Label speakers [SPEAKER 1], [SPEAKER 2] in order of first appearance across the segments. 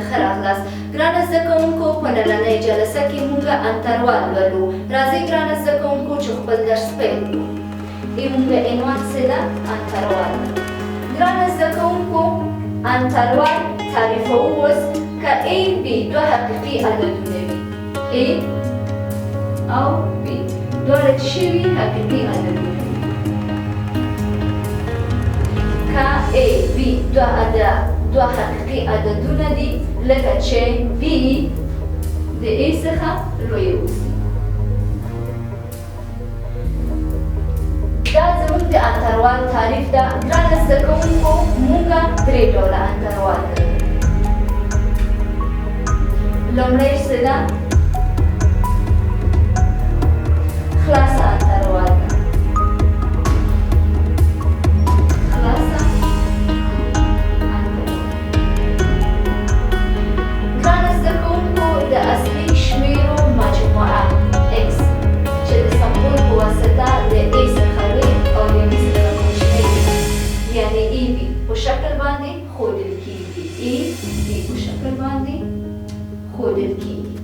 [SPEAKER 1] ښه راغلاست. ګرانه زده کوونکو، په نننۍ جلسه کې مونږ انتروال لولو. راځئ ګرانه زده کوونکو چې خپل درس پیل کړو. مونږ عنوان څه ده؟ انتروال ده. ګرانه زده کوونکو، انتروال تعریفوو اوس. که A B دوه حقیقي عددونه وي، A او B دواړه چې وي حقیقي عددونه وي، که A B دوه حقیقي عددونه دي، لکه چې B د A څخه لوی اوسي، دا زموږ د انتروال تعریف ده. ګرانه زده کوونکو، موږ درې ډوله انتروال لرو. لومړی څه ده؟ خلاصه انتروال ده. خلاصه انتروال، ګرانه زده کوونکو، د اصلي شمیرو مجموعه x چې د سمبول په واسطه د A څخه لوی او د B څخه کوچنی وي، یعنی A B په شکل باندې ښودل کیږي، A B په شکل باندې ښودل کیږي،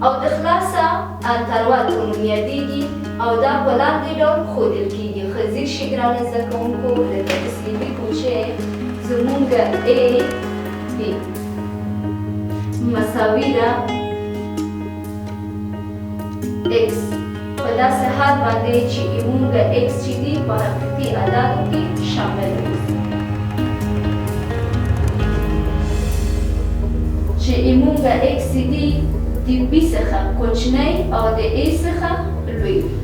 [SPEAKER 1] او د خلاصه انتروال په نوم یادیږي، او دا په لاندې ډول ښودل کیږي. ښه ځیر شي ګرانه زده کوونکو، لکه داسې لیکو چې زمونږ A B مساوي ده x په داسې حال باندې چې مونږ x چې دي په حقیقي اعدادو کې شامل اوسي، چې مونږ x دي د B څخه کوچنی او د A څخه لوی وي.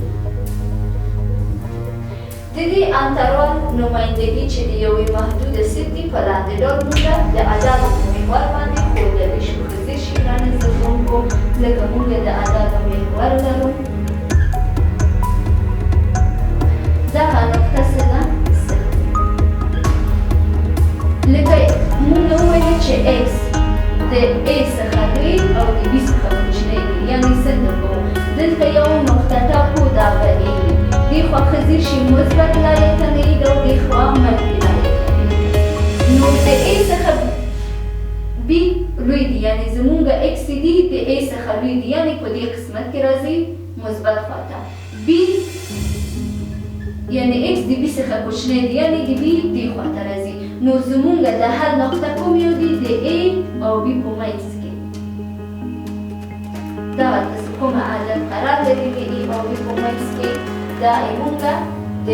[SPEAKER 1] د دې انتروال نمایندګي چې د یوې محدود ست دي، په لاندې ډول مونږ د اعدادو په محور باندې ښودلی شو. ښه ځیر شي ګرانه زده کوونکو، لکه مونږ د اعدادو محور لرو، دغه نقطه څه ده؟ صفر. لکه مونږ وویل چې x د A څخه لوی او د B څخه کوچنی دی، یعنی څنګه کوو؟ دلته یو نقطه ټاکو، دا به A وي. دې خوا ښه ځیر شي، مثبت لایتنی ده او دې خوا منفي لایتنی ده. نو د A څخه B لوی دی، یعنی زمونږ x دی د A څخه لوی دی، یعنی په دې قسمت کې راځي مثبت خواته. B یعنی x د B څخه کوچنی دی، یعنی د B دې خواته راځي. نو زمونږ د حل نقطه کوم یو دی؟ د A او B په منځ کې دا کومه عدد قرار لري، د A او B په منځ کې، دا مونږ د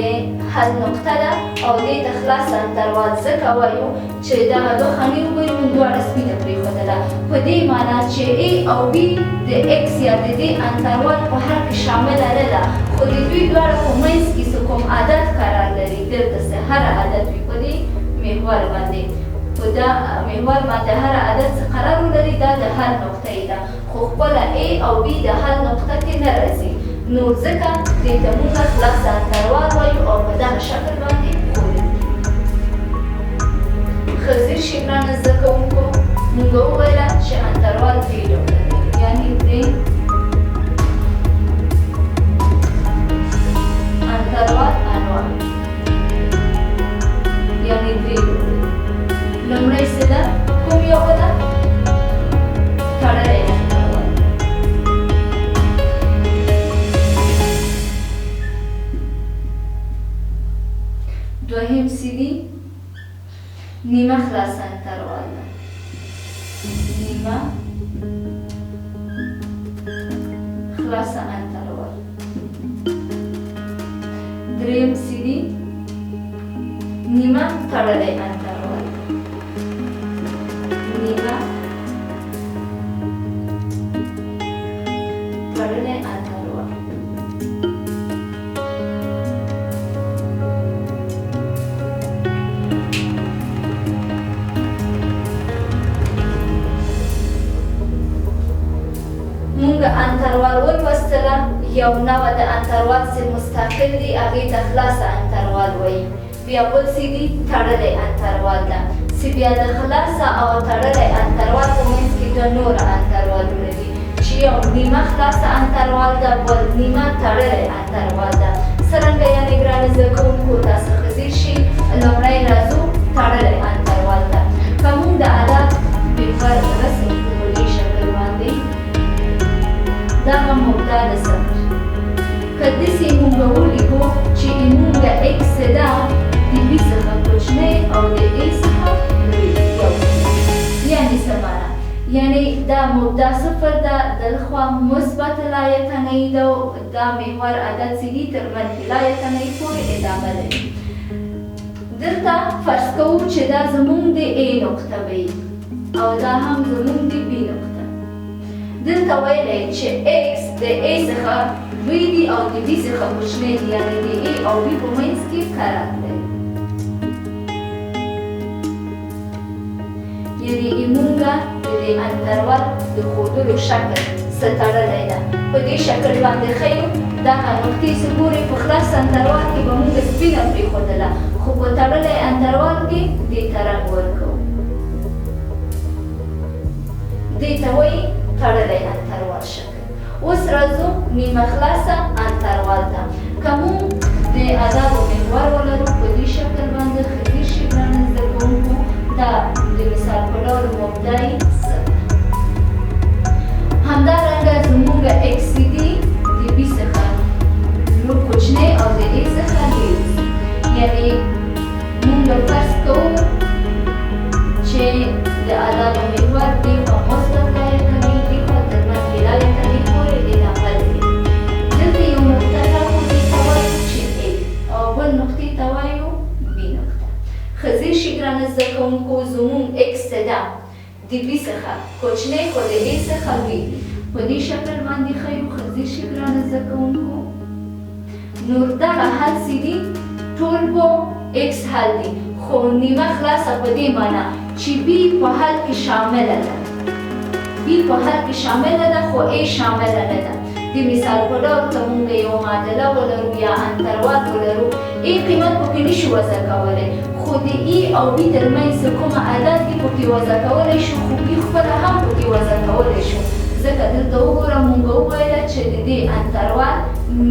[SPEAKER 1] حل نقطه ده. او دې ته خلاص انتروال ځکه وایو چې دغه دوه خانې وګورئ، مونږ دواړه سپینه پرېښودله، په دې معنا چې A او B د x یا د دې انتروال په هر کې شامله نه ده، خو د دوی دواړه په منځ کې څه کوم عدد قرار لري. دلته څه هر عدد وي په دې محور باندې، په دا محور باندې هر عدد څه قرار ولري، دا د حل نقطه یې ده، خو خپله A او B د حل نقطه کې نه راځي. نو ځکه دې ته مونږ خلاص انتروال وایو او په دغه شکل باندې ښودل کېږي. ښه ځیر شي ګرانه زده کوونکو، مونږ وویله چې انتروال درې ډوله دی، یعنی درې انتروال انواع، یعنی درې ډوله دي. لومړی څه ده؟ کوم یو ده؟ تړلی انتروال. دوهم څه دي؟ نیمه خلاصه انتروال ده، نیمه خلاصه انتروال. دریم څه دي؟ نیمه تړلی انتروال، نیمه تړلی انتروال. مونږ انتروال ولوستله. یو نوع د انتروال چې مستقل دی هغې ته خلاصه انتروال وایي. بیا بل څه دي؟ تړلی انتروال ده، چې بیا د خلاصه او تړلی انتروال په منځ کې دوه نور انتروالونه دي، چې یو نیمه خلاصه انتروال ده، بل نیمه تړلی انتروال ده. څرنګه؟ یعنې ګرانه زده کوونکو، تاسو ښه ځیر شي. لومړی راځو تړلی انتروال ته. که موږ د عدد محور یعنی دا مبدا صفر ده، دلخوا مثبت لایتناهي ده، دا محور عدد چې دي تر منفي لایتناهي پورې ادامه لري. دلته فرض کوو چې دا زمونږ د A نقطه وي او دا هم زمونږ د B نقطه. دلته ویلی چې x د A څخه لوی دي او د B څخه کوچنی دي، یعنی د A او B په منځ کې قرار لري. یعنی مونږه د دې انتروال د ښودلو شکل څه تړلی ده، په دې شکل باندې ښیو. دغه نقطې څه ګورئ، په خلاص انتروال کې به مونږ سپینه پرېښودله، خو په تړلی انتروال کې دې ته رنګ ورکوو. دې ته وایي تړلی انتروال شکل. اوس راځو نیمه خلاصه انتروال ته. که مونږ د اعدادو محور ولرو په دې شکل باندې ښه شي ګرانه زده کوونکو، دا د مثال په ډول مبدای صفر. همدارنګه زمونږ ایکس دي د بي څخه لوی کوچنی او د ای څخه لوی، یعنی مونږ فرض کوو چې د اعدادو محور دې خوا مثبت لایتناهي، دې خوا تر منفي لایتناهي پورې ادامه لري. دلته یو نقطه ټاکو، دې ته وایو چې ای، او بل نقطې ته وایو بي نقطه. ښه ځیر شي ګرانه زده کوونکو، زمونږ ایکس څه ده؟ د بي څخه کوچنی خو د ای څخه لوی دي، په دې شکل باندې ښیو. ښه ځیر شي ګرانه زده کوونکو، نور دغه حل څه دي؟ ټول په ایکس حل دي، خو نیمه خلاصه په دې معنا چې بي په حل کې شامله ده، بي په حل کې شامله ده خو ای شامله نه ده. د مثال په ډول که مونږ یو معادله ولرو یا انتروال ولرو، ای قیمت پکې نشو وضع کولی، خو د ای او بي ترمنځ کومه عدد دي پکې وضع کولی شو، خو بي خپله هم پکې وضع کولی شو. ځکه دلته وګوره مونږ وویله چې د دې انتروال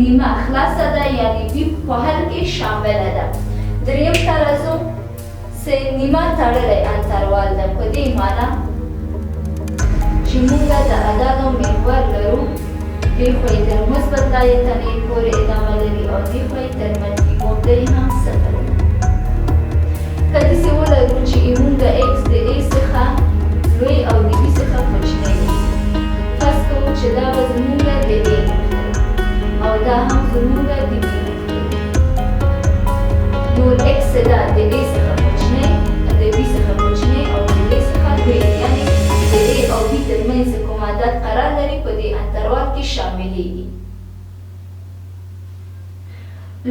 [SPEAKER 1] نیمه خلاصه ده، یعنی بي په حل کې شامله ده. دریم ته راځو، څه نیمه تړلی انتروال ده، په دې معنا چې مونږ د اعدادو محور لرو، دې خوا یې تر مثبت لایتناهي پورې ادامه لري او دې خوا یې تر منفي مبدای هم صفر ده. که داسې ولرو چې مونږ ایکس د ای څخه لوی او د بي څخه کوچنی وي، فرض کوو چې دا به زمونږ د ای نقطه او دا هم زمونږ د بي نقطه. نور ایکس ده د ای څخه کوچنی، د بي څخه کوچنی او د ای څخه لوی، یعنی د ای او بي ترمنځ کوم عدد قرار لري په دې انتروال کې شاملېږي.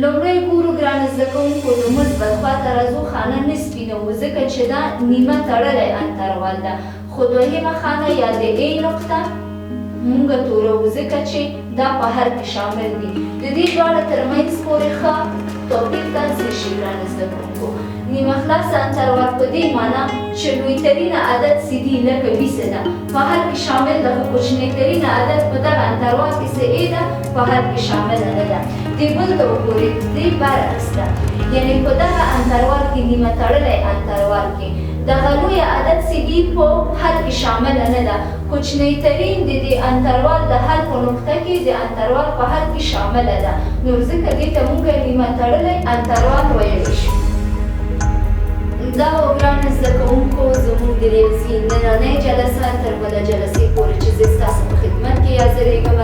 [SPEAKER 1] لومړی ګورو ګرانه زده کوونکو، د مثبت خوا ته راځو، خانه نه سپینوو ځکه چې دا نیمه تړلی انتروال ده، خو دوهمه خانه یا د ای نقطه مونږ توروو ځکه چې دا په حل کې شامل دي. د دې دواړه ترمنځ پورې ښه توپیر ته ځیر شي ګرانه زده کوونکو. نیمه خلاصه انتروال په دې معنا چې لوی ترینه عدد څه دي لکه بي څه ده په حل کې شامل ده، خو کوچنی ترینه عدد په دغه انتروال کې څه ای ده په حل کې شامله نه ده. دې بل ته وګورئ، دې برعکس ده، یعنی په دغه انتروال کې نیمه تړلی انتروال کې دغه لوی عدد څه دي په حل کې شامله نه ده، کوچنی ترین د دې انتروال د حل په نقطه کې د انتروال په حل کې شامله ده، نو ځکه دې ته مونږ نیمه تړلی انتروال ویلی شو. دا و ګرانه زده کوونکو زموږ د ریاضي نننۍ جلسه. تر بله جلسې پورې چې زه ستاسو په خدمت کې حاضرېږم،